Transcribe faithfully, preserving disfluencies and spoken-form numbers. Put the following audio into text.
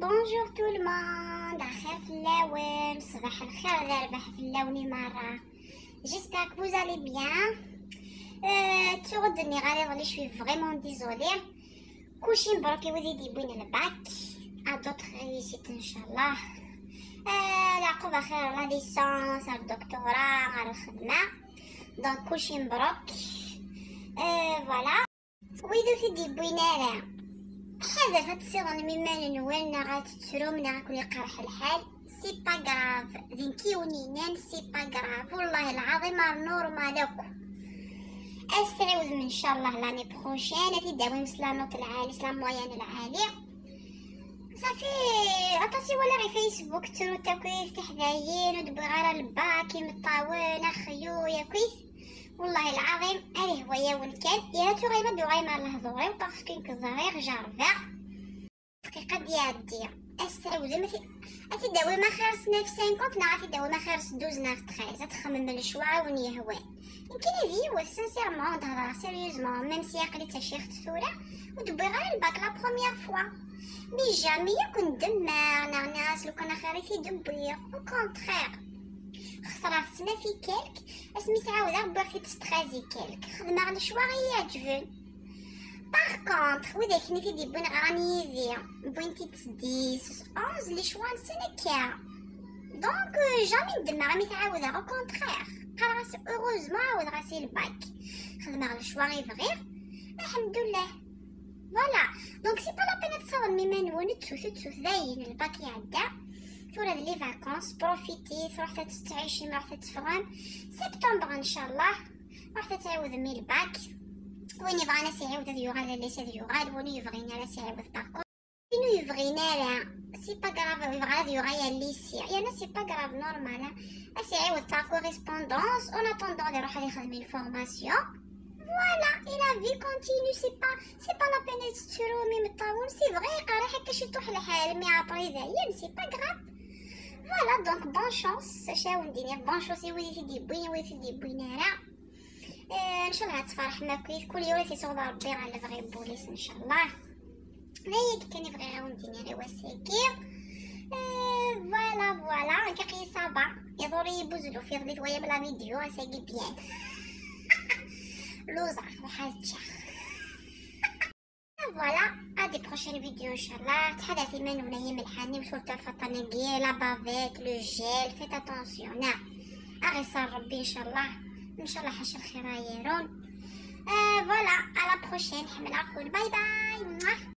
Bonjour tout le monde, axir fell-awen, ṣbaḥ lxir d rrbeḥ fell-awen i merra. J'espère que vous allez bien. Euh, tuɣ ur d-nniɣ ara iḍelli, je suis vraiment désolée. Kulci mbruk i wid i d-yewwin lbak. À d'autres réussites, inchallah. Euh, leɛqub axir, la licence, ar doctorat, ar lxedma. Donc, kulci mbruk. Euh, voilà. Wid ur t-id-yewwin ara, ḥadret ad tessiḍnem iman-nwen, neɣ ad tettrum, neɣ ad ken-iqerḥ lḥal. C'est pas grave. D nekk i wen-yennan c'est pas grave. Wallahi lɛaḍim ar normal akk. Ad s-tɛiwdem inchallah l'année prochaine, ad t-id-tawim s la note lɛali, s la moyenne lɛali. Safi, aṭas i walaɣ i Facebook ttrut akkit tiḥdayin, ur d-wwiɣ ara lbak, imeṭṭawen, axyuy akkit. Wallahi lɛaḍim, ad ihwa-yawen kan, ira tuɣalem ad d-tuɣalem ar lehdur-iw, parce que nekk ẓriɣ, jerbeɣ. Dqiqa ad d-iɛeddi, ad s-tɛiwdem, ad t-, ad t-id-tawim axir s neuf cinquante neɣ ad t-id-tawim axir s douze neɣ treize, ad txemmem lecwa i wen-yehwan. Nekkini d yiwet, sincèrement, ad d-hedreɣ sérieusement, même si aql-i d tacixt tura, ur d-wwiɣ ara lbak la première fois. Mais jamais akk ndemmeɣ, neɣ nniɣ-as lukan axir i t-id-wwiɣ. Au contraire. Xesreɣ snat i quelque, asmi s-ɛawdeɣ wwiɣ-t-id s treize i quelque. Xedmeɣ lecwa i yi-iɛeǧben. Par contre, widak-nni t-id-yewwin ɣran yid-i, wwin-t-id s dix, s onze, lecwa-nsen akka. Donc, euh, jamais ndemmeɣ imi t-ɛawdeɣ, au contraire. Qqareɣ-as heureusement ɛawdeɣ-as i lbak. Xedmeɣ lecwa i bɣiɣ, alḥemdullah. Voilà. Donc, c'est pas la peine ad tessaḍnem iman-nwen, ttut, ttut, dayen, lbak iɛedda. Tura d les vacances, profitez, ruḥet ad tettɛicem, ruḥet ad teffɣem. Septembre, inchallah, ruḥet ad tɛiwdem i lbak. Win yebɣan ad s-iɛiwed ad yuɣal, ad as-, ad yuɣal, win ur yebɣin ara ad s-iɛiwed, par contre. Win ur yebɣin ara, c'est pas grave, yebɣa ad yuɣal ar lycée, yerna c'est pas grave, normal, hein. Ad s-iɛiwed par correspondance, en attendant ad iruḥ ad ixdem une formation. Voilà, et la vie continue, c'est pas, c'est pas la peine ad tettrum imeṭṭawen, c'est vrai, iqerreḥ akka ciṭuḥ lḥal, mais après dayen, c'est pas grave. Voilà, donc bonne chance, acu ad wen-d-iniɣ, bonne chance i wid i t-id-yewwin, i wid i t-id-yewwin ara. Eh, nchallah ad tferḥem akkit, kul yiwen ad t-yessiweḍ Rebbi ɣer lebɣi n wul-is, nchallah. D ayagi kan i bɣiɣ ad wen-d-iniɣ i wass-agi. Eh, voilà, voilà, nekk aql-i ça va. Iḍurr-iyi buzelluf, iḍelli twayam la vidéo, ass-agi bien. Luẓeɣ, ruḥ ad ččeɣ. Voilà, à des prochaines vidéos, nchallah. Ttḥadaret iman-nwen ay imelḥanen, surtout afaṭan-agi, la bavette, le gel, faites attention, neɣ aɣ-iṣer Rebbi, nchallah. Nchallah ḥaca lxir ara yarun. Euh, voilà, à la prochaine, ḥemmleɣ-ken, bye bye.